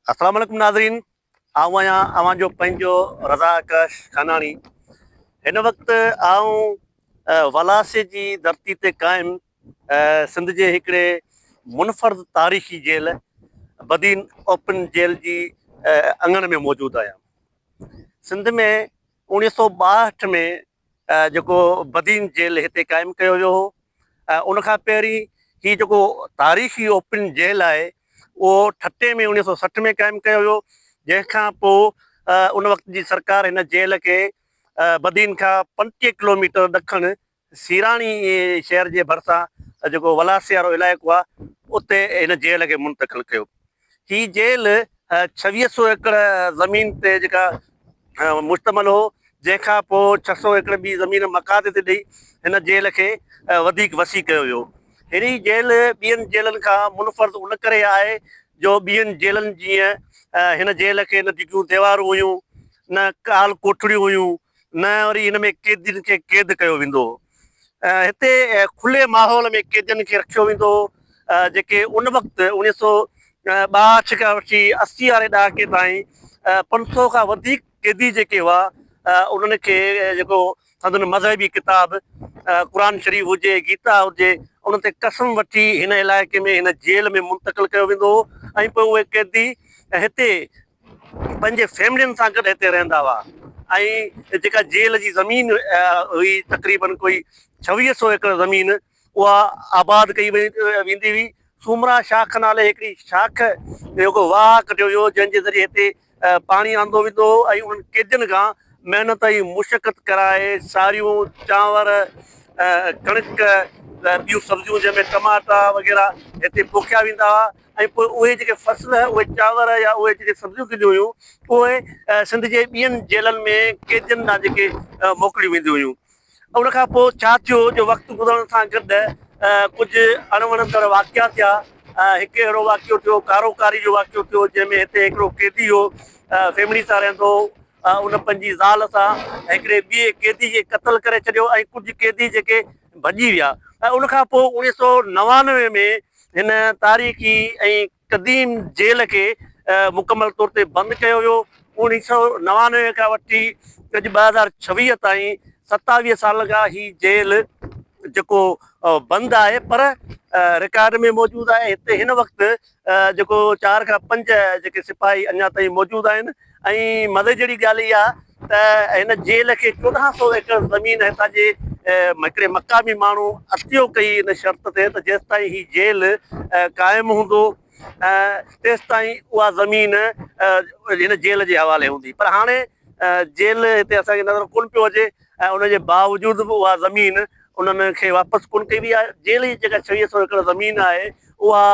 السلام عليڪم ناظرين آئون آهيان اوهان جو پنهنجو رضا آڪاش خاناڻي هن وقت آئون ولاسي جي ڌرتي تي قائم سنڌ جي هڪڙي منفرد تاريخي جيل بدين اوپن جيل جي اڱڻ ۾ موجود آهيان سنڌ ۾ 1962 ۾ جيڪو بدين جيل هتي قائم ڪيو ويو هو ۽ ان کان پهرين هي جيڪو تاريخي اوپن جيل آهي اهو ٺٽي ۾ 1960 ۾ قائم ڪيو ويو جنهن کان پوء ان وقت جي سرڪار هن جيل کي بدين کان 25 ڪلوميٽر ڏکڻ سيراڻي شهر جي ڀرسان جيڪو ولاسي وارو علائقو آهي اتي هن جيل کي منتقل ڪيو. هي جيل ڇويهه سو ايڪڙ زمين تي جيڪا مشتمل هو، جنهن کان پوء 600 ايڪڙ ٻي زمين مقاطعي تي ڏئي هن جيل کي وڌيڪ وسيع ڪيو ويو. هي جيل ٻين جيلن کان منفرد ان ڪري آهي جو ٻين جيلن جيئن هن جيل کي نه ڊگهيون ديوارون هيون، نه ڪال ڪوٺڙيون هيون، نه وري هن ۾ قيدين کي قيد ڪيو ويندو هو. هتي کلي ماحول ۾ قيدين کي رکيو ويندو هو، جيڪي ان وقت 1962 کان وٺي 80 واري ڏهاڪي تائين 500 کان وڌيڪ قيدي جيڪي هئا انهن کي جيڪو سندن مذهبي ڪتاب قرآن شريف هجي گيتا هجي ان تي قسم وٺي هن علائقي ۾ هن جيل ۾ منتقل ڪيو ويندو هو ۽ پوء اهي قيدي هتي پنهنجي فيملين سان گڏ هتي رهندا هئا ۽ جيڪا جيل جي زمين هئي تقريبن ڪوئي 2600 ايڪڙ زمين اها آباد ڪئي ويندي هئي. سومرا شاخ نالي هڪڙي شاخ جو هڪ واهه ڪڍيو ويو هو، جنهن جي ذريعي هتي پاڻي آندو ويندو هو ۽ انهن قيدين کان محنت ۽ مشقت ڪرائي ساريون، چانور، ڪڻڪ، ٻيون سبزيون جنهن ۾ ٽماٽا وغيره هتي پوکيا ويندا هئا ۽ پوء اهي جيڪي فصل اهي چانور يا اهي جيڪي سبزيون ٿينديون هيون اهي سنڌ جي ٻين جيلن ۾ قيدين ڏانهن جيڪي موڪليون وينديون هيون. ان کان پوء ڇا ٿيو جو وقت گذرڻ سان گڏ ڪجهه اڻوڻندڙ واقعا ٿيا. هڪ اهڙو واقعو ٿيو ڪارو ڪاري جو واقعو ٿيو جنهن ۾ هتي هڪڙو قيدي هو فيملي سان رهندو هو ان پنهنجي زال سان هڪڙي ٻئي قيدي کي قتل ڪري ڇڏيو ۽ ڪجهه قيدي جيڪي ڀڄي ويا ۽ ان کان پوء 1999 ۾ هن تاريخي ۽ قديم جيل کي مڪمل طور تي بند ڪيو ويو. 1999 کان وٺي اڄ 2026 تائين 27 سالن کان هي جيل جيڪو بند آهي پر رڪارڊ ۾ موجود آهي. هتي هن وقت جيڪو چار کان پنج جيڪي سپاهي اڃا تائين موجود آهن ۽ مزي جهڙي ڳالهه اها ته هن جيل کي 1400 ايڪڙ زمين هتان جي هڪڙي مقامي ماڻهو عطيو ڪئي ان شرط تي ته جيستائين هي جيل قائم هوندو تيستائين اها زمين هن جيل جي حوالي هوندي پر هاڻي جيل هتي اسان کي نظر ڪونه پيو اچي ۽ ان جي باوجود به اها زمين انهن کي واپس ڪونه ڪئي وئي آهي. جيل جي جيڪا 2600 ايڪڙ زمين آهي اها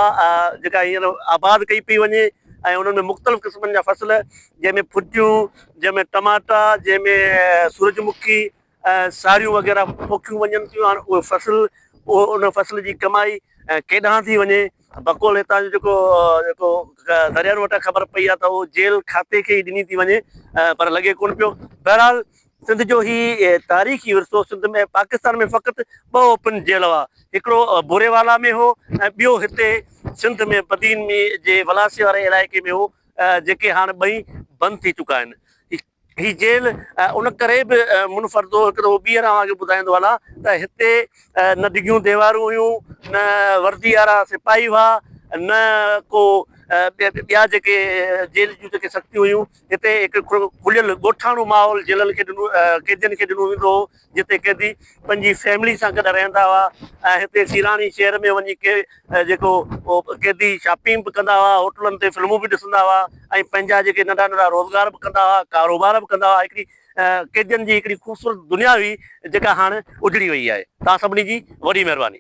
جيڪا هينئر آباد ڪئي پئي وڃي ۽ انهن ۾ مختلف قسمن جا فصل جنهن ۾ ڦٽيون، جنهن ۾ ٽماٽا، جنهن ۾ سورج مکي ۽ ساريون وغيره پوکيون وڃن ٿيون. هاڻ اهي فصل اهو ان فصل جي ڪمائي ڪيڏانهن ٿي وڃي بقول هتان جو جيڪو جيڪو ذريعن وٽان خبر پئي آهي ته اهو جيل کاتي کي ئي ڏني ٿي وڃي پر لڳي ڪونه پيو. بهرحال سنڌ جو هي تاريخي ورثو سنڌ ۾ پاڪستان ۾ فقط ٻه اوپن جيل هئا هڪڙو بوريوالا ۾ هو ۽ ٻيو هتي سنڌ ۾ بدين ۾ جي ولاسي واري علائقي ۾ هو جيڪي هاڻ ٻئي بند ٿي چڪا آهن. هي جيل ان ڪري به منفرد هو هڪ دفعو ٻيهر اوهان کي ٻڌائيندو هلان ته هتي نه ڊگهيون ديوارون هيون نه وردي وارا سپاهي هئا نه ڪو ٻيا جيڪي جيل جون جيڪي سختيون هيون هتي هڪ کليل ڳوٺاڻو ماحول جيلن کي ڏنو قيدين کي ڏنو ويندو هو جتي قيدي پنهنجي فيملي سان گڏ رهندا هئا ۽ هتي سيراڻي شهر ۾ وڃي ڪي جيڪو قيدي شاپنگ به ڪندا هئا هوٽلن تي فلمون به ڏسندا هئا ۽ پنهنجا جيڪي ننڍا ننڍا روزگار به ڪندا هئا ڪاروبار به ڪندا هئا هڪڙي قيدين جي هڪڙي خوبصورت دنيا هئي جيڪا هاڻ اجڙي وئي آهي توهان سڀني جي وڏي مهرباني.